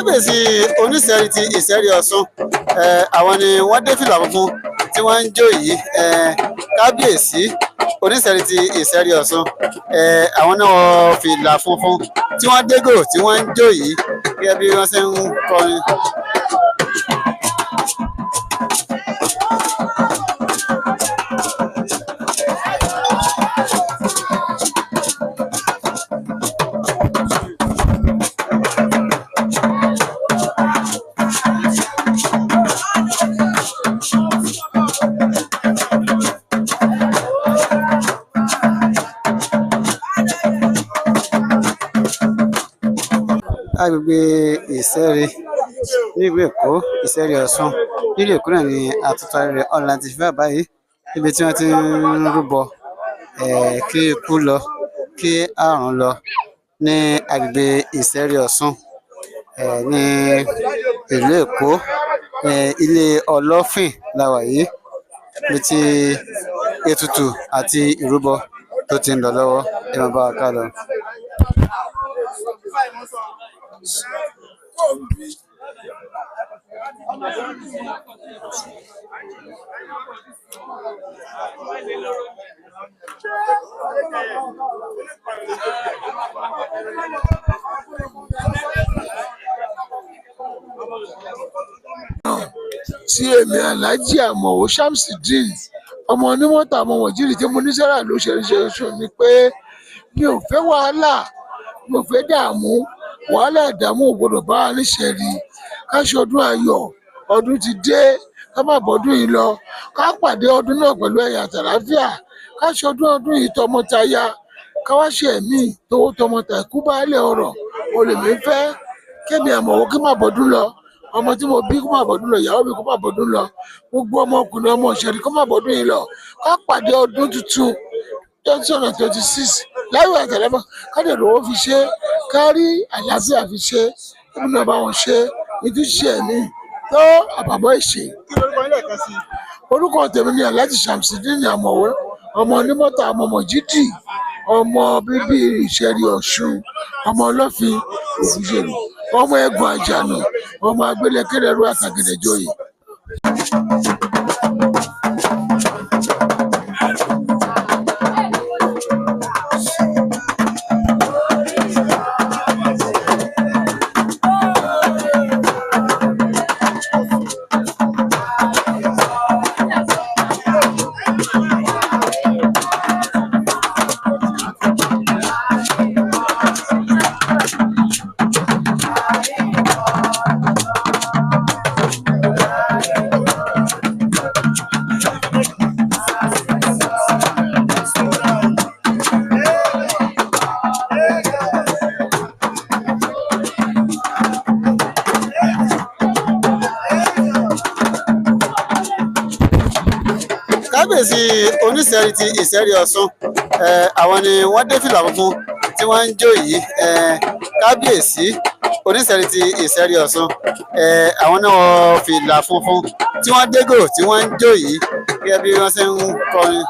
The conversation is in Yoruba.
Kábíyèsí Oníṣẹ́rí ti Ìṣẹ́rí Ọ̀ṣun, àwọn ni wọ́n dé fìlà funfun tí wọ́n ń jó yìí. Kábíyèsí Oníṣẹ́rí ti Ìṣẹ́rí Ọ̀ṣun, àwọn náà wọ fìlà funfun tí wọ́n dégò tí wọ́n ń jó yìí gẹ́gẹ́ bí wọ́n ṣe ń kọrin. Agbègbè Ìṣẹ́rí nílùú Èkó, Ìṣẹ́rí Ọ̀ṣun nílùú Èkó náà ni àtúntò rẹ̀ ọ̀la ti fi báyìí, níbi tí wọ́n ti ń rúbọ kí ikú lọ, kí àrùn lọ ní agbègbè Ìṣẹ́rí Ọ̀ṣun ní ìlú Èkó. Ilé Ọlọ́fìn la wà yìí, níbi tí ètùtù àti ìrúbọ tó ti ń lọ lọ́wọ́. Ẹ máa bá wa ká lọ. Tí èmi Alhaji Àmọ̀wò Shamsideen, ọmọ onímọ́tò ọmọ Wọ̀jìrì tí mo ní sára ló ṣe ṣe ṣe ni pé mi ò fẹ́ wàhálà, mi ò fẹ́ dààmú. Wàhálà ìdààmú ò gbọdọ̀ bá wa níṣẹ́ rí. Ká ṣe ọdún ayọ̀, ọdún ti dé, ká má bọ́dún yìí lọ, ká pàdé ọdún náà pẹ̀lú ẹ̀yà àtàlàáfíà, ká ṣe ọdún ọdún yìí tọmọtaya, ká wá ṣe ẹ̀mí tówó tọmọtà ikú baálé ọrọ̀. Olè mi fẹ́ kémi Àmọ̀wò kí má bọ́dún lọ, ọmọ tí mo bí kó má bọ́dún lọ, ìyàwó mi kó má bọ́dún lọ, gbogbo ọmọkùnrin ọmọ ìṣẹ̀rí kó má bọ́dún yìí lọ, ká pàdé ọdún tuntun 2026 láyọ̀ àtàlàáfíà, ká lè rówó fi ṣe, ká rí àlàáfíà fi ṣe, kí náà bá wọn ṣe ìtúnṣe ẹ̀mí tó àbàbọ̀ ìṣe. Orúkọ tèmi ni Alhaji Shamsideen Àmọ̀wò, ọmọ onímọ́tò ọmọ Mọ̀jídì, ọmọ bíbí Ìṣẹ̀rí Ọ̀ṣun, ọmọ Ọlọ́fin Ògúnṣèré, ọmọ Ẹ̀gùn Àjànà, ọmọ agbélẹ̀kẹrẹrú àtàgẹ̀dẹ̀jọyè. Kábíyèsí Oníṣẹ́rí ti Ìṣẹ́rí Ọ̀ṣun, àwọn ni wọ́n dé fìlà funfun tí wọ́n ń jó yìí. Kábíyèsí Oníṣẹ́rí ti Ìṣẹ́rí Ọ̀ṣun, àwọn náà wọ fìlà funfun tí wọ́n dégò tí wọ́n ń jó yìí gẹ́gẹ́ bí wọ́n ṣe ń kọrin.